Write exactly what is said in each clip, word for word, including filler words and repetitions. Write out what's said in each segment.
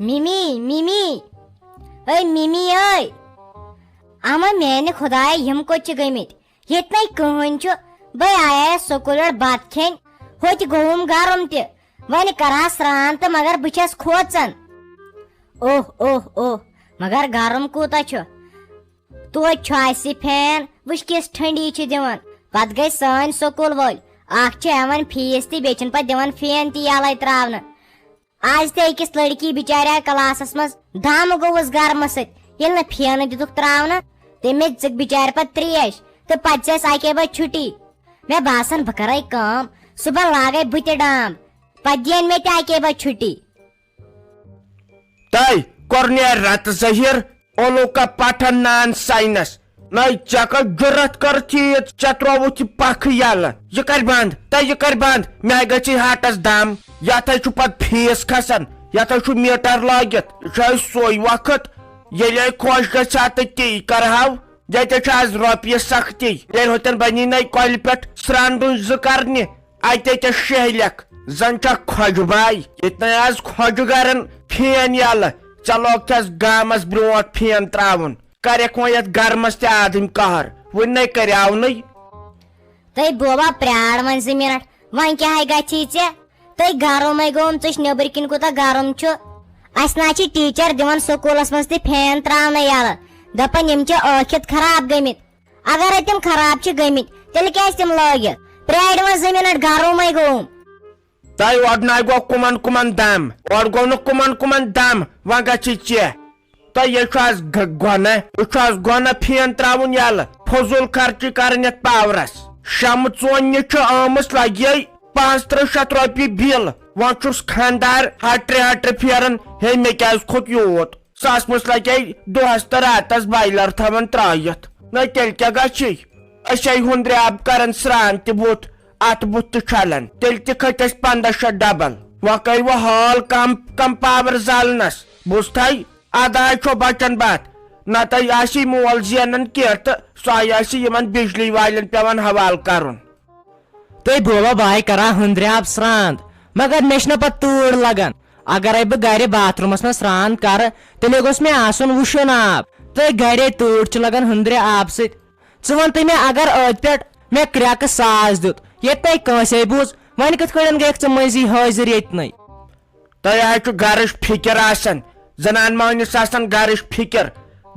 Mummy, mummy, A mummy A. اما میانہِ خدایہ، یِم کوٚت چھِ گٔمٕتۍ؟ ییٚتہِ نَے کٕہٕنۍ چھُ۔ بہٕ آیایس سکوٗل پٮ۪ٹھ بتہٕ کھیٚنۍ، ہوٚتہِ گوٚوُم گرم تہِ۔ وۄنۍ کرٕ ہا سرٛان تہٕ مگر بہٕ چھَس کھوژان۔ اوہ، اوہ، اوہ، مگر گرم کوٗتاہ چھُ۔ توتہِ چھُ اَسہِ فین، وٕچھ کِژھ ٹھنڈی چھِ دِوان۔ پتہٕ گٔے سٲنۍ سکوٗل وٲلۍ، اکھ چھِ ہٮ۪وان فیٖس تہِ، بیٚیہِ چھِنہٕ پتہٕ دِوان فین تہِ یَلَے ترٛاونہٕ۔ آز تہِ أکِس لڑکی بِچارِ آیہِ کلاسس منٛز دم گوٚوُس گرمہٕ سۭتۍ، ییٚلہِ نہٕ فینہٕ دِتُکھ ترٛاونہٕ، تٔمۍ دِژٕکھ بِچارِ پتہٕ تریش تہٕ پتہٕ چھِ اَسہِ اَکے بجہِ چھُٹی۔ مےٚ باسان بہٕ کرے کٲم، صُبحن لاگے بہٕ تہِ ڈام، پتہٕ دِین مےٚ تہِ اَکے بجہِ چھُٹی۔ تۄہہِ کوٚر نیر رتہٕ ظٲہِر، اولوکا پٹھن نان ساینس۔ نَے ژےٚ کۄس جُرت کٔرٕتھ ییٖژ؟ ژےٚ ترٛووُتھ یہِ پکھٕ یَلہٕ۔ یہِ کَرِ بنٛد، تۄہہِ یہِ کَرِ بنٛد۔ مےٚ گژھِ ہاٹس دم۔ یَتھ ہے چھُ پتہٕ فیٖس کھسان، یَتھ ہے چھُ میٖٹر لٲگِتھ۔ یہِ چھُ اَسہِ سُے وقت، ییٚلہِ اَسہِ خۄش گژھِ ہا تہٕ تی کرہاو۔ ییٚتہِ چھِ آز رۄپیہِ سختی۔ ییٚلہِ ہوٚتٮ۪ن بنی نَے کۄلہِ پٮ۪ٹھ سرٛان ڈوٗنۍ زٕ کرنہِ، اَتے ژےٚ شیہہ لیکھ، زن چھکھ خۄجہِ باے۔ ییٚتہِ نَے آز خۄجہِ گرن فین یَلہٕ، ژےٚ لوگ چھَس گامس برونٹھ فین ترٛاوُن۔ کَرٮ۪کھ وۄنۍ یَتھ گرمس تہِ آدٕمۍ قہر، وُنہِ نَے کریاونٕے۔ تہٕ بوبا، پرٛار وۄنۍ زٕ منٹ، وۄنۍ کیٛاہ ہے گژھی ژےٚ؟ تہٕ گرمٕے گوٚوُم، ژٕ وٕچھ نیٚبٕرۍ کِنۍ کوٗتاہ گرم چھُ۔ اَسہِ نہ چھِ ٹیٖچر دِوان سکوٗلس منٛز تہِ فین ترٛاونہٕ یَلہٕ، دَپان یِم چھِ ٲکھِتھ خراب گٔمٕتۍ۔ اگرے تِم خراب چھِ گٔمٕتۍ، تیٚلہِ کیٛازِ تِم لٲگِتھ؟ پرٛارِ وۄنۍ زٕ منٹ، گرمٕے گوٚوُم۔ تۄہہِ اورٕ نَے گوٚو کُمن کُمن دم، اورٕ گوٚو نہٕ کُمن کُمن دم، وۄنۍ گژھی ژےٚ۔ تۄہہِ یے چھُ آز گ-، گۄناہ، یہِ چھُ آز گۄناہ فین ترٛاوُن یَلہٕ، فضوٗل خرچی کرٕنۍ یَتھ پاورس۔ شمہٕ ژونہِ چھُ آمٕژ لگے پانٛژھ ترٕٛہ شیٚتھ رۄپیہِ بِل، وۄنۍ چھُس خانٛدار ہٹرِ ہٹرِ پھیران، ہے مےٚ کیٛازِ کھوٚت یوٗت؟ ساسہٕ مٕژ لگے دۄہس تہٕ راتس بایلر تھاوان ترٛٲیِتھ۔ نہ تیٚلہِ کیٛاہ گژھِ؟ أسۍ ہے ہُنٛدرِ آب کران سرٛان تہِ بُتھ، اتھٕ بُتھ تہِ چھلان، تیٚلہِ تہِ کھٔتۍ اَسہِ پنٛداہ شیٚتھ ڈبل۔ وۄنۍ کٔرۍ وۄنۍ حال کم کم پاور زالنس۔ بوٗزتھے؟ ادٕ آے چھو بچن بتھ، نتہٕ آسی مول زینان کینٛہہ تہٕ سۄے آسہِ یِمن بجلی والٮ۪ن پٮ۪وان حوالہٕ کرُن۔ تہٕ بوبا، بہٕ ہاے کران ہُنٛدرِ آب سرٛان، مگر مےٚ چھنہٕ پتہٕ تۭر لگان۔ اگرے بہٕ گرِ باتھ روٗمس منٛز سرٛان کرٕ، تیٚلہِ گوٚژھ مےٚ آسُن وُشُن آب۔ تہٕ گرے تۭر چھِ لگان ہُنٛدرِ آبہٕ سۭتۍ۔ ژٕ وَن تہٕ مےٚ، اگر أتھۍ پٮ۪ٹھ مےٚ کرٛٮ۪کہٕ ساس دیُت، ییٚتہِ نَے کٲنٛسے بوٗز، وۄنۍ کِتھ کٲٹھۍ گٔیَکھ ژٕ مٔنٛزی حٲضِر ییٚتہِ نَے؟ تۄہہِ حظ چھُ گرٕچ فِکِر آسان، زنان مۄہنِوِس آسان گرٕچ فِکِر،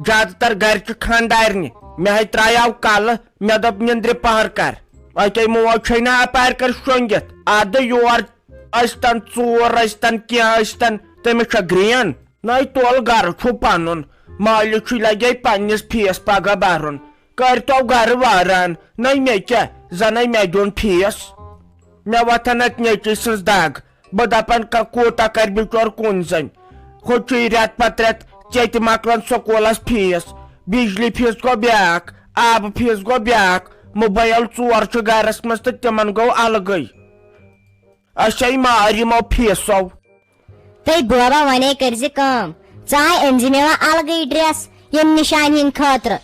زیادٕ تر گرِ چھِ خانٛدارنہِ۔ مےٚ ہے ترٛایاو کلہٕ، مےٚ دوٚپ نِندرِ پہر کر، اَتے موج چھے نہ اپارِ کر شۄنٛگِتھ، اَدٕ یور ٲسۍتن، ژوٗر ٲسۍتن، کینٛہہ ٲسۍتن، تٔمِس چھےٚ گرٛین۔ نَے تُل، گرٕ چھُ پنُن، مٲلِک چھُے لگے پننِس فیس پگاہ برُن، کٔرۍتو گرٕ واران۔ نَے مےٚ کیٛاہ، زَنَے مےٚ دیُن فیس۔ مےٚ وۄتھان اَتہِ نیٚچِوۍ سٕنٛز دگ، بہٕ دَپان، کا-، کوٗتاہ کَرِ بِچور کُن زَنہِ؟ ہُہ چھُے رٮ۪تہٕ پتہٕ رٮ۪تہٕ ژیٚتہِ مۄکلان سکوٗلس فیس، بجلی فیس گوٚو بیٛاکھ، آبہٕ فیس گوٚو بیٛاکھ، موبایل ژور چھُ گرس منٛز تہٕ تِمن گوٚو الگٕے۔ أسۍ ہے مار یِمو فیسو۔ تہٕ بوبا، ونے کٔرزِ کٲم، ژٕ ہاے أنزِ مےٚ وۄنۍ الگٕے ڈریس ییٚمہِ نِشانہِ ہِنٛدِ خٲطرٕ۔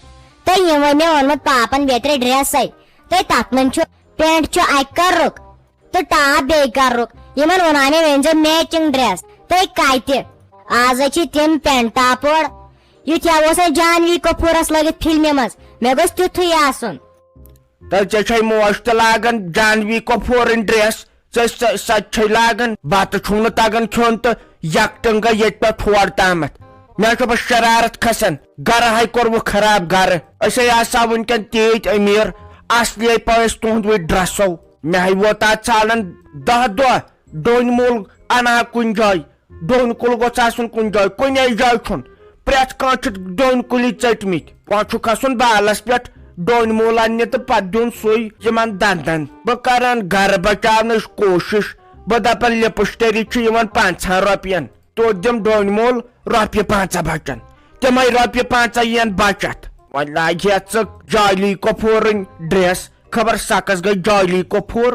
تہٕ یِم وۄنۍ مےٚ اوٚنمُت پاپن بیترِ ڈریسے، تہٕ تتھ منٛز چھُ پینٹ چھُ اکہِ کلرُک تہٕ ٹاپ بیٚیہِ کلرُک۔ یِمن ووٚناے مےٚ، مےٚ أنزیو میچنگ ڈریس۔ تہٕ کتہِ؟ آز ہے چھِ تِم پینٹ ٹاپ اورٕ۔ یُتھ یا اوس اَسہِ جانوی کپوٗرس لٲگِتھ فلمہِ منٛز، مےٚ گوٚژھ تیُتھُے آسُن۔ تہٕ ژےٚ چھے موج تہِ لاگان جانوی کپوٗرٕنۍ ڈریس، ژےٚ سۄ، سۄ تہِ چھے لاگان۔ بتہٕ چھُم نہٕ تگان کھیوٚن تہٕ یکٹنگ گٔے ییٚتہِ پٮ۪ٹھ ہور تامتھ۔ مےٚ چھُ پتہٕ شرارت کھسان، گرٕ ہاے کوٚروٕ خراب گرٕ۔ أسۍ ہے آسہٕ ہاو وٕنکٮ۪ن تیٖتۍ أمیٖر، اصلی پٲٹھۍ ٲسۍ تُہنٛد وٕنۍ ڈرسو۔ مےٚ ہاے ووت از ژھانڈان دَہ دۄہ ڈوٗنۍ مُل انہٕ ہا کُنہِ جایہِ۔ ڈوٗنۍ کُل گوٚژھ آسُن کُنہِ جایہِ، کُنے جایہِ چھُنہٕ۔ پرٛٮ۪تھ کانٛہہ چھُ ڈوٗنۍ کُلی ژٔٹمٕتۍ۔ وۄنۍ چھُ کھسُن بالس پٮ۪ٹھ ڈوٗنۍ مُل اننہِ تہٕ پتہٕ دیُن سُے یِمن دندن۔ بہٕ کران گرٕ بچاونٕچ کوٗشش۔ بہٕ دپان لپسٹری چھُ یِوان پنٛژاہن رۄپین، توتہِ دِم ڈوٗنۍ مُل رۄپیہِ پنٛژاہ بچن۔ تِمے رۄپیہِ پنٛژاہ یِین بچت۔ وۄنۍ لاگہِ ہا ژٕ جالی کپوٗرٕنۍ ڈریس، خبر سۄ کس گٔے جالی کپوٗر۔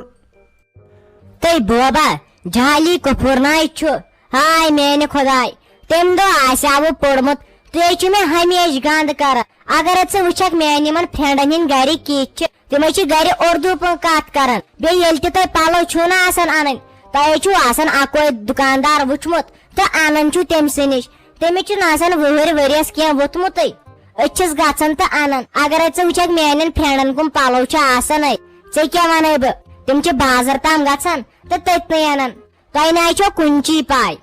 تہٕ بوبا، جالی کپوٗر ناے چھُ۔ ہاے میانہِ خداے، تمہِ دۄہ آسہِ ہا بہٕ پوٚرمُت، تُہۍ چھِو مےٚ ہمیشہِ گنٛد کران۔ اگر ژٕ وٕچھکھ میانہِ یِمن فرینڈن ہٕنٛدۍ گرِکۍ کِتھۍ چھِ، تِمے چھِ گرِ اردو پٲٹھۍ کتھ کران۔ بیٚیہِ ییٚلہِ تہِ تۄہہِ پلو چھِو نہٕ آسان انٕنۍ، تۄہہِ چھُو آسان اکوے دُکاندار وُچھمُت تہٕ انان چھِو تٔمۍ سٕے نِش۔ تٔمِس چھُنہٕ آسان وُہٕرۍ ؤرِیَس کینٛہہ ووٚتھمُتٕے۔ أسۍ چھِس گژھان تہٕ انان۔ اگرے ژٕ وٕچھکھ میانٮ۪ن friendن کُم پلو چھِ آسان اَتہِ، ژےٚ کیٛاہ ونے بہٕ؟ تِم چھِ بازر تام گژھان تہٕ تٔتنٕے انان۔ تۄہہِ نہ چھو کُنچی پاے۔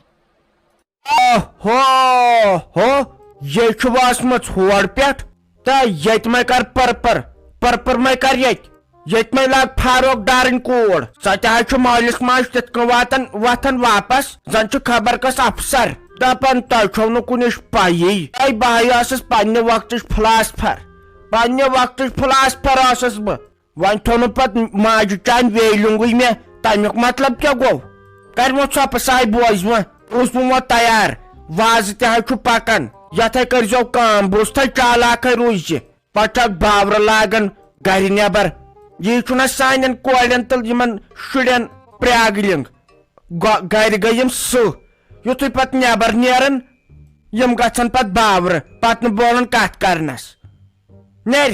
اوہو ہو، یے چھُ وٲژمٕژ ہور پٮ۪ٹھ۔ تہٕ ییٚتہِ مَے کر پٔرپٔر، پٔرپٔر مَے کر ییٚتہِ۔ ییٚتہِ مَے لاگ فاروق ڈارٕنۍ کوٗر۔ سۄ تہِ حظ چھُ مٲلِس ماجہِ تِتھ کٔنۍ واتان وۄتھان واپس، زن چھُ خبر کس افسر۔ دپان تۄہہِ چھو نہٕ کُنِچ پَیی۔ اے بہٕ ہاے ٲسٕس پننہِ وقتٕچ فلاسفر، پننہِ وقتٕچ فلاسفر ٲسٕس بہٕ۔ وۄنۍ تھوٚو نہٕ پتہٕ ماجہِ چانہِ ویلِنگُے مےٚ، تمیُک مطلب کیٛاہ گوٚو؟ کر وۄنۍ ژھۄپہٕ ساے بوزِ وۄنۍ، اوس بہٕ وۄنۍ تیار، وازٕ تہِ حظ چھُ پکان۔ یتھے کٔرۍزیو کٲم، بوٗزتھا، چالاکھے روٗزِ۔ پتہٕ چھکھ باورٕ لاگان گرِ نٮ۪بر۔ یی چھُنہ سانٮ۪ن کورٮ۪ن تہٕ یِمن شُرٮ۪ن پرٛاگلِنگ۔ گۄ-، گرِ گٔے یِم سٕہہ، یُتھُے پتہٕ نٮ۪بر نیرن، یِم گژھن پتہٕ باورٕ، پتہٕ نہٕ بولان کتھ کرنس۔ نیر،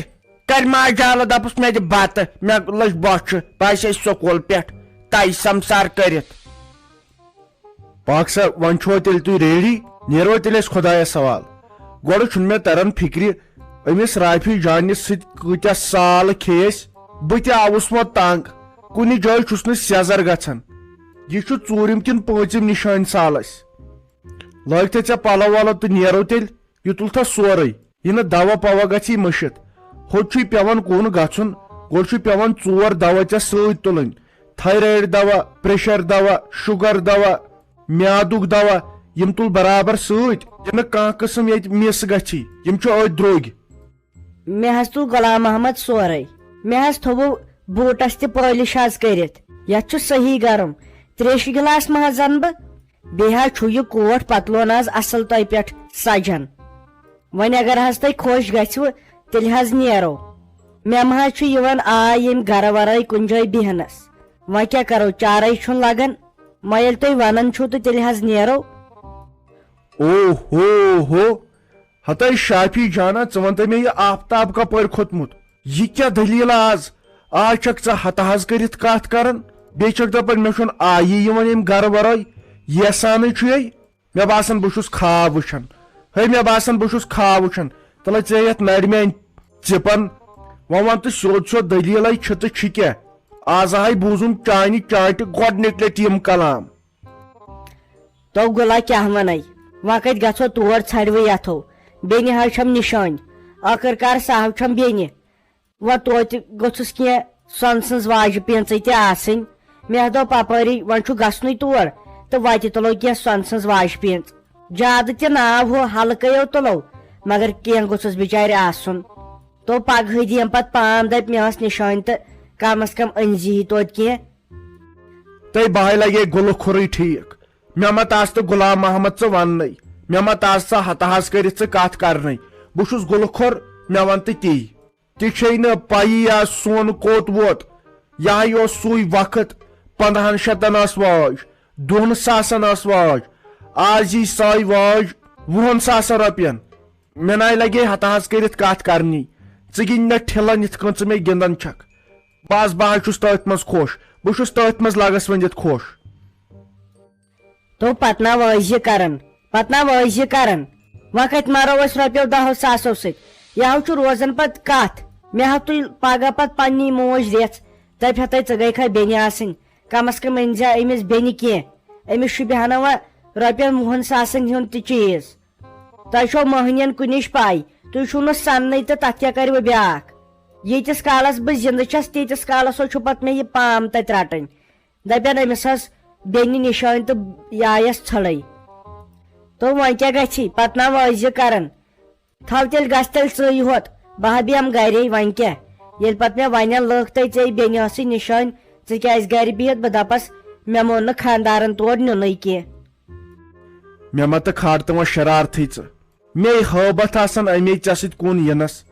کر ماجہِ حالہ، دپُس مےٚ دِ بتہٕ، مےٚ لٔج بۄچھِ، بہٕ آسے سکوٗل پٮ۪ٹھ تَے سمسار کٔرِتھ۔ پاک سا، وۄنۍ چھُوا تیٚلہِ تُہۍ ریڈی؟ نیروا تیٚلہِ أسۍ خۄدایس حوال؟ گۄڈٕ چھُنہٕ مےٚ تران فِکرِ، أمِس رافی جانہِ سۭتۍ کۭتیاہ سال کھیٚیہِ أسۍ۔ بہٕ تہِ آوُس وۄنۍ تنگ، کُنہِ جایہِ چھُس نہٕ سیزر گژھان۔ یہِ چھُ ژوٗرِم کِنہٕ پٲنٛژِم نِشٲنۍ سال اَسہِ۔ لٲگۍ تھے ژےٚ پلو ولو تہٕ نیرو تیٚلہِ۔ یہِ تُل تھا سورُے۔ یہِ نہٕ دوا پوا گژھی مٔشِتھ۔ ہوٚت چھُے پٮ۪وان کُن گژھُن، گۄڈٕ چھُ پٮ۪وان ژور دوا ژےٚ سۭتۍ تُلٕنۍ۔ تھایرایڈ دوا، پریشر دوا، شُگر دوا، میادُک دوا، یِم تُل برابر سۭتۍ۔ یہِ نہٕ کانٛہہ قٕسم ییٚتہِ مِس گژھی، یِم چھِ أتھۍ درٛوگۍ۔ مےٚ حظ تُل غلام محمد سورُے۔ مےٚ حظ تھوٚوُ بوٗٹس تہِ پٲلِش حظ کٔرِتھ۔ یتھ چھُ صحیح گرم۔ تریشہِ گلاس ما حظ انہٕ بہٕ؟ بیٚیہِ حظ چھُ یہِ کوٹ پتلون حظ اصل تۄہہِ پٮ۪ٹھ سجان۔ وۄنۍ اگر حظ تۄہہِ خۄش گژھِوٕ، تیٚلہِ حظ نیرو۔ مےٚ ما حظ چھُ یِوان آے ییٚمہِ گرٕ ورٲے کُنہِ جایہِ بیہنس۔ وۄنۍ کیٛاہ کرو، چارے چھُنہٕ لگان۔ وۄنۍ ییٚلہِ تُہۍ ونان چھِو تہٕ تیٚلہِ حظ نیرو۔ او ہو ہو، ہتے شافی جانا، ژٕ وَن تہٕ مےٚ، یہِ آفتاب کپٲرۍ کھوٚتمُت؟ یہِ کیٛاہ دٔلیٖلہ آز؟ آز چھکھ ژٕ ہتہٕ حظ کٔرِتھ کتھ کران، بیٚیہِ چھکھ دپان مےٚ چھُنہٕ آیی یِوان ییٚمہِ گرٕ ورٲے۔ ییسانٕے چھُ یے۔ مےٚ باسان بہٕ چھُس خواب وٕچھان۔ ہے، مےٚ باسان بہٕ چھُس خواب وٕچھان۔ تلے ژےٚ یتھ نرِ میانہِ ژِپن۔ وۄنۍ وَن تہٕ سیوٚد سیوٚد دٔلیٖلے چھِ تہٕ چھِ کیٛاہ؟ آز ہاے بوٗزُم چانہِ چانٹہِ گۄڈٕنِکۍ لٹہِ یِم کلام۔ تو گُلا کیٛاہ وَنے؟ وۄنۍ کَتہِ گژھو تور ژھرِوٕے یَتھو؟ بیٚنہِ حظ چھَم نِشٲنۍ۔ ٲخٕر کار سۄ حظ چھَم بیٚنہِ۔ وۄنۍ توتہِ گوٚژھُس کینٛہہ سۄنہٕ سٕنٛز واجہِ پیٖنٛژٕے تہِ آسٕنۍ۔ مےٚ دوٚپ اَپٲری وۄنۍ چھُ گژھنُے تور تہٕ وَتہِ تُلو کینٛہہ سۄنہٕ سٕنٛز واجہِ پیٖنٛژ۔ زیادٕ تہِ ناو ہُہ ہلکَیو تُلو، مگر کینٛہہ گوٚژھُس بِچارِ آسُن۔ تو پگہٕے دِیم پتہٕ پان دپہِ مےٚ ٲس نِشٲنۍ تہٕ کم از کم أنۍ زِہی توتہِ کینٛہہ۔ تہٕ بہٕ ہاے لگے گُلہٕ کھُرٕے ٹھیٖک۔ مےٚ ما تاس تہٕ غلام محمد ژٕ وننَے۔ مےٚ ما تاس ژٕ ہتہٕ حظ کٔرِتھ ژٕ کتھ کرنَے۔ بہٕ چھُس گُلہٕ کھۄر، مےٚ ون تہٕ تی۔ تہِ چھے نہٕ پَیی آز سون کوٚت ووت۔ یہِ ہاے اوس سُے وقت، پندہن شتن ٲس واج، دۄن ساسن ٲس واج۔ آز یی سۄے واج وُہن ساسن رۄپین۔ مےٚ ناے لگے ہتہٕ حظ کٔرِتھ کتھ کرنی۔ ژٕ گِنٛد مےٚ ٹھِلن یِتھ کٔنۍ ژٕ مےٚ گِنٛدان چھکھ۔ بس بہٕ حظ چھُس تٔتھۍ منٛز خۄش۔ بہٕ چھُس تٔتھۍ منٛز لگس ؤنِتھ خۄش۔ تو پتہٕ نا وٲزِ کران، پتہٕ نا وٲزِ کران۔ وۄنۍ کتہِ مارو أسۍ رۄپیو دہو ساسو سۭتۍ؟ یہِ ہو چھُ روزان پتہٕ کتھ۔ مےٚ ہو تُلۍ پگاہ پتہٕ پننی موج ریژھ، دپہِ ہتَے ژٕ گٔیکھا بیٚنہِ آسٕنۍ، کم از کم أنۍ زِ أمِس بیٚنہِ کینٛہہ۔ أمِس شوٗبہِ ہا نہٕ وۄنۍ رۄپین وُہن ساسن ہُنٛد تہِ چیٖز۔ تۄہہِ چھو مٔہنِین کُنِچ پاے، تُہۍ چھِو نہٕ سننٕے تہٕ تتھ کیٛاہ کرِ وۄنۍ بیٛاکھ؟ ییٖتِس کالس بہٕ زِندٕ چھَس، تیٖتِس کالس ہو چھُ پتہٕ مےٚ یہِ پام تتہِ رٹٕنۍ۔ دپن أمِس ٲس بیٚنہِ نِشٲنۍ تہٕ یہِ آیس ژھٔڑے۔ تو وۄنۍ کیٛاہ گژھِ؟ پتہٕ نا وٲزِ کران۔ تھاو تیٚلہِ گژھ تیٚلہِ ژٕے ہوت، بہٕ ہا بیٚہمہٕ گرے، وۄنۍ کیٛاہ؟ ییٚلہِ پتہٕ مےٚ ونن لُکھ تہٕ ژےٚ بیٚنہِ ٲسٕے نِشٲنۍ، ژٕ کیٛازِ گرِ بِہِتھ؟ بہٕ دپس، مےٚ مون نہٕ خاندارن تور نیُنٕے کینٛہہ۔ مےٚ ما تہٕ کھار تہٕ وۄنۍ شرارتھٕے ژٕ۔ مے ہٲبتھ آسان اَمے ژےٚ سۭتۍ کُن یِنس۔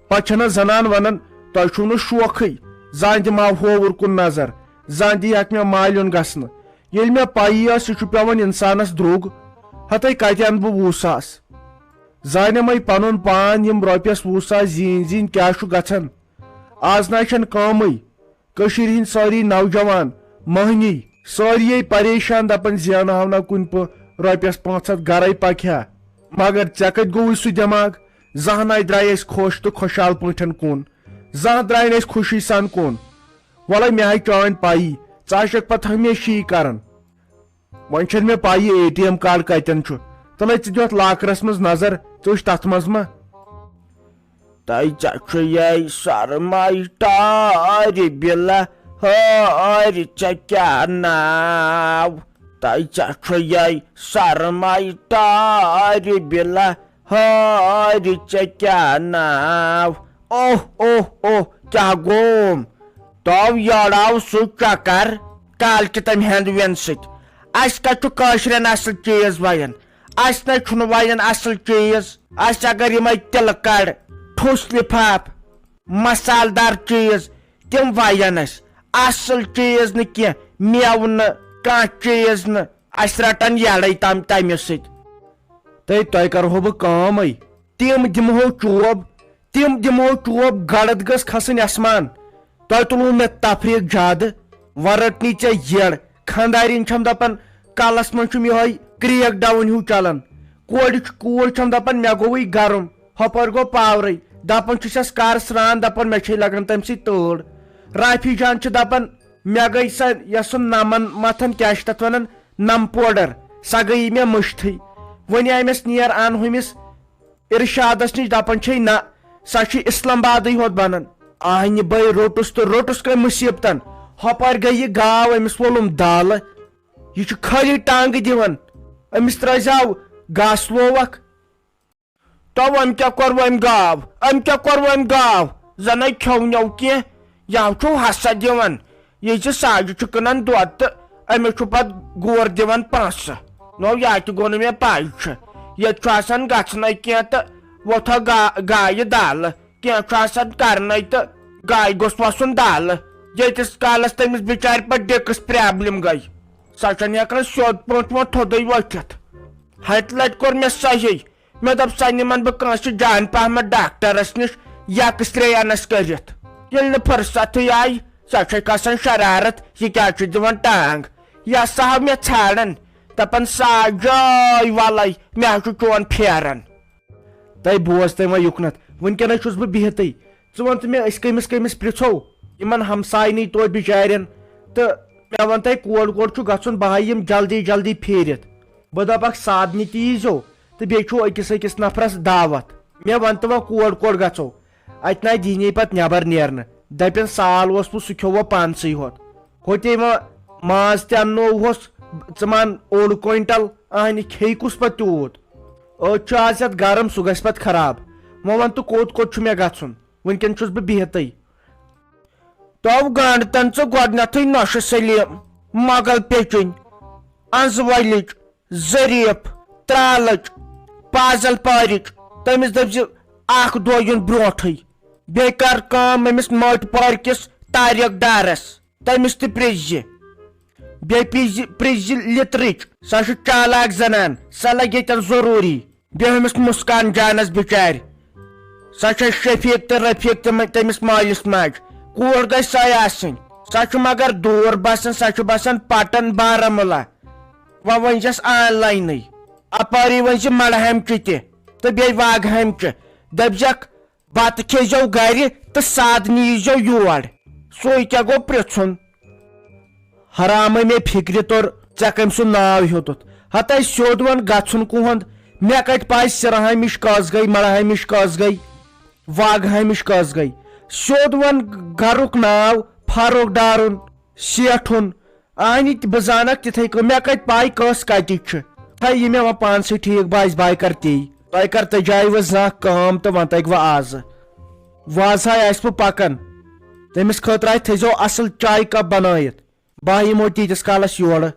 پتہٕ چھَنہ زنان ونان، تۄہہِ چھُو نہٕ شوقٕے، زانٛہہ دِمہٕ ہاو ہووُر کُن نظر، زانٛہہ دِیہِ ہاکھ مےٚ مالیُن گژھنہٕ۔ ییٚلہِ مےٚ پَیی ٲس، یہِ چھُ پٮ۪وان اِنسانس درٛوگ، ہتَے کتہِ اَنہٕ بہٕ وُہ ساس؟ زانٮ۪مَے پنُن پان، یِم رۄپیس وُہ ساس زیٖنۍ زیٖنۍ کیٛاہ چھُ گژھان؟ آز نہ چھَنہٕ کٲمٕے۔ کٔشیٖرِ ہٕنٛدۍ سٲری نوجوان، مٔہنی، سٲری پریشان، دپان زینہٕ ہاو نا کُنہِ پٲ رۄپیس پانٛژھ ہتھ، گرے پکہِ ہا۔ مگر ژےٚ کتہِ گوٚوُے سُہ دٮ۪ماغ؟ زانٛہہ ناے درٛایہِ أسۍ خۄش تہٕ خۄشحال پٲٹھۍ کُن۔ زانٛہہ درٛایہِ نہٕ أسۍ خوشی سان کُن۔ وَلَے مےٚ ہاے چٲنۍ پَیی، ژٕ آسکھ پتہٕ ہمیشہِ یی کران۔ وۄنۍ چھَنہٕ مےٚ پَیی اے ٹی ایم کارڈ کتٮ۪ن چھُ۔ تَلَے ژٕ دِ اَتھ لاکرَس منٛز نظر، ژٕ وٕچھ تَتھ منٛز ما۔ تۄہہِ ژےٚ چھُ یے سرمایہِ ٹارِ بِلہٕ ہٲرِ ژےٚ کیٛاہ ناو؟ تۄہہِ ژےٚ چھُ یے سرمایہِ ٹارِ بِلہٕ ہٲرِ ژےٚ کیٛاہ ناو؟ اوہ، اوہ، اوہ، کیٛاہ گوم؟ تو یڑاو سُہ چکر کالکہِ تمہِ ہٮ۪نٛد وٮ۪نٛد سۭتۍ۔ اسہِ کتہِ چھُ کٲشرٮ۪ن اصل چیٖز ویَن؟ اسہِ نَے چھُنہٕ ویَن اصل چیٖز۔ اسہِ اگر یِمے تِلہٕ کڑ، ٹھوٚس لفاف، مسالہٕ دار چیٖز، تِم ویَن اسہِ۔ اصل چیٖز نہٕ کینٛہہ، مٮ۪وٕ نہٕ، کانٛہہ چیٖز نہٕ۔ اسہِ رٹن یڑے تم تمہِ سۭتۍ۔ تہٕ تۄہہِ کرہو بہٕ کٲمٕے، تِم دِمہو چوب، تِم دِمہو چوب، گڑد گٔژھ کھسٕنۍ اسمان۔ تۄہہِ تُلوٕ مےٚ تفریٖق زیادٕ، وۄنۍ رٔٹ نی ژےٚ یٔڑ۔ خانٛدارِنۍ چھَم دَپان، کَلَس منٛز چھُم یِہوٚے کرٛیک ڈاوُن ہیوٗ چَلان۔ کورِ چھُ، کوٗر چھَم دَپان، مےٚ گوٚوُے گرم، ہۄپٲرۍ گوٚو پاورٕے۔ دَپان چھُسَس، کر سرٛان، دَپان، مےٚ چھے لَگان تَمہِ سۭتۍ تۭر۔ رافی جان چھِ دَپان، مےٚ گٔے سۄ یَسُن نَمَن مَتھان، کیٛاہ چھِ تَتھ وَنان، نَم پوڈر، سۄ گٔیی مےٚ مٔشتھٕے۔ وۄنۍ آیہِ مےٚ نیر اَن ہُمِس ارشادس نِش، دپان چھے، نہ، سۄ چھِ اسلام آبادٕے ہوت بنان۔ آہنہِ بے روٚٹُس تہٕ روٚٹُس کٔمۍ مُصیبتن۔ ہۄپٲرۍ گٔے یہِ گاو، أمِس وولُم دالہٕ۔ یہِ چھُ خٲلی ٹانگہٕ دِوان۔ أمِس ترٲوزیو گاسہٕ لوو اکھ۔ تو أمۍ کیٛاہ کوٚر وۄنۍ گاو؟ أمۍ کیٛاہ کوٚر وۄنۍ گاو؟ زَنَے کھیوٚو نیوٚو کینٛہہ۔ یَوٕ چھُو ہسا دِوان۔ یہِ زِ ساجہِ چھُ کٕنان دۄد تہٕ أمِس چھُ پتہٕ گور دِوان پونٛسہٕ۔ نو، یا تہِ گوٚو نہٕ مےٚ پَے چھُ۔ ییٚتہِ چھُ آسان گژھنَے کینٛہہ تہٕ وۄتھو گا-، گایہِ دالہٕ۔ کینٛہہ چھُ آسان کرنَے تہٕ گایہِ گوٚژھ وَسُن دالہٕ۔ ییٖتِس کالَس تٔمِس بِچارِ پَتہٕ ڈِکٕس پرٛابلِم گٔے، سۄ چھَنہٕ ہٮ۪کان سیوٚد پٲٹھۍ وۄنۍ تھوٚدُے ؤتھِتھ۔ ہَتہِ لَٹہِ کوٚر مےٚ صحیح۔ مےٚ دوٚپ، سۄ نِمن بہٕ کٲنٛسہِ جان پہمتھ ڈاکٹرس نِش، یہِ ایکس رے انس کٔرِتھ۔ ییٚلہِ نہٕ فرصتھٕے آیہِ، سۄ چھےٚ کھسان شرارت، یہِ کیٛازِ چھُ دِوان ٹانگ؟ یہِ ہسا ہاو مےٚ ژھانڈان، دپان، ساجاے ولے، مےٚ ہا چھُ چون پھیران۔ تَے بوز تَے وۄنۍ یُکنتھ، وٕنکیٚنَس چھُس بہٕ بِہتٕے۔ ژٕ وَن تہٕ مےٚ، أسۍ کٔمِس کٔمِس پرٛژھو؟ یِمن ہمساینٕے توتہِ بِچارٮ۪ن۔ تہٕ مےٚ وَن تَے، کور کور چھُ گژھُن، بہٕ ہا یِم جلدی جلدی پھیٖرِتھ۔ بہٕ دَپَکھ، سادنہِ تہِ ییٖزیو۔ تہٕ بیٚیہِ چھُو أکِس أکِس نفرس دعوت۔ مےٚ وَن تہٕ وۄنۍ کور کور گژھو؟ اَتہِ نہ دِنی پتہٕ نٮ۪بر نیرنہٕ۔ دَپن سال اوس وۄنۍ سُہ کھیوٚو وۄنۍ پانسٕے ہوت۔ ہوٚتے وۄنۍ ماز تہِ اَننووہوس ژٕ مان اوٚڑ کوینٹل، اہنہِ کھیٚیہِ کُس پتہٕ تیوٗت؟ أتۍ چھُ آز یَتھ گرم، سُہ گژھِ پتہٕ خراب۔ وۄنۍ وَن تہٕ کوٚت کوٚت چھُ مےٚ گژھُن؟ وٕنکٮ۪ن چھُس بہٕ بِہتٕے۔ تو گنڈ تن ژٕ گۄڈنیتھٕے نۄشہِ سلیٖم، مۄغل پیچِنۍ، انزٕ ولِچ، ظریف، ترالٕچ، پازل پارِچ۔ تٔمِس دٔپۍ زِ اکھ دۄہ یُن برونٹھٕے۔ بیٚیہِ کر کٲم أمِس مٲٹۍ پارِ کِس طارق ڈارس، تٔمِس تہِ پرٛژھ زِ۔ بیٚیہِ پرٛژھ زِ، پرٛژھ زِ لِترٕچ، سۄ چھِ چالاک زنان، سۄ لگہِ ییٚتٮ۪ن ضروٗری۔ بیٚیہِ أمِس مسکان جانس بِچارِ، سۄ چھےٚ شفیق تہٕ رفیق تہِ تٔمِس مٲلِس ماجہِ۔ کوٗر گژھِ سۄے آسٕنۍ۔ سۄ چھِ مگر دوٗر بسان، سۄ چھِ بسان پٹن بارہمولہ۔ وۄنۍ ؤنۍ زٮ۪س آن لاینٕے۔ اپٲری ؤنۍ زِ مڑہامچہِ تہِ تہٕ بیٚیہِ واگہامچہِ۔ دٔپزٮ۪کھ، بتہٕ کھیزیو گرِ تہٕ سادنہِ ییٖزیو یور۔ سُے کیٛاہ گوٚو پرٛژھُن؟ حرامے مےٚ فکرِ توٚر، ژےٚ کٔمۍ سُنٛد ناو ہیوٚتُتھ؟ ہتے سیوٚد وَن گژھُن کُہُنٛد، مےٚ کتہِ پاے سرہامِش کۄس گٔے، مڑہامِش کۄس گٔے، واگہامِش کۄس گٔے؟ سیوٚد وَن گرُک ناو، فاروق ڈارُن، سیٹھُن۔ اہنہِ تہِ بہٕ زانکھ تِتھے کٔنۍ، مےٚ کتہِ پاے کٔژ کتِچ چھِ؟ تھے یہِ مےٚ وۄنۍ پانسٕے ٹھیٖک باسہِ، بہٕ کر تی۔ تۄہہِ کر تجاوز زانٛہہ کٲم تہٕ وۄنۍ تگہِ وۄنۍ آزٕ۔ وازٕ ہاے آسہِ بہٕ پکان، تٔمِس خٲطرٕ آسہِ تھٲیزیو اصل چاے کپ بنٲیِتھ۔ بہٕ ہا یِمو تیٖتِس کالس یورٕ۔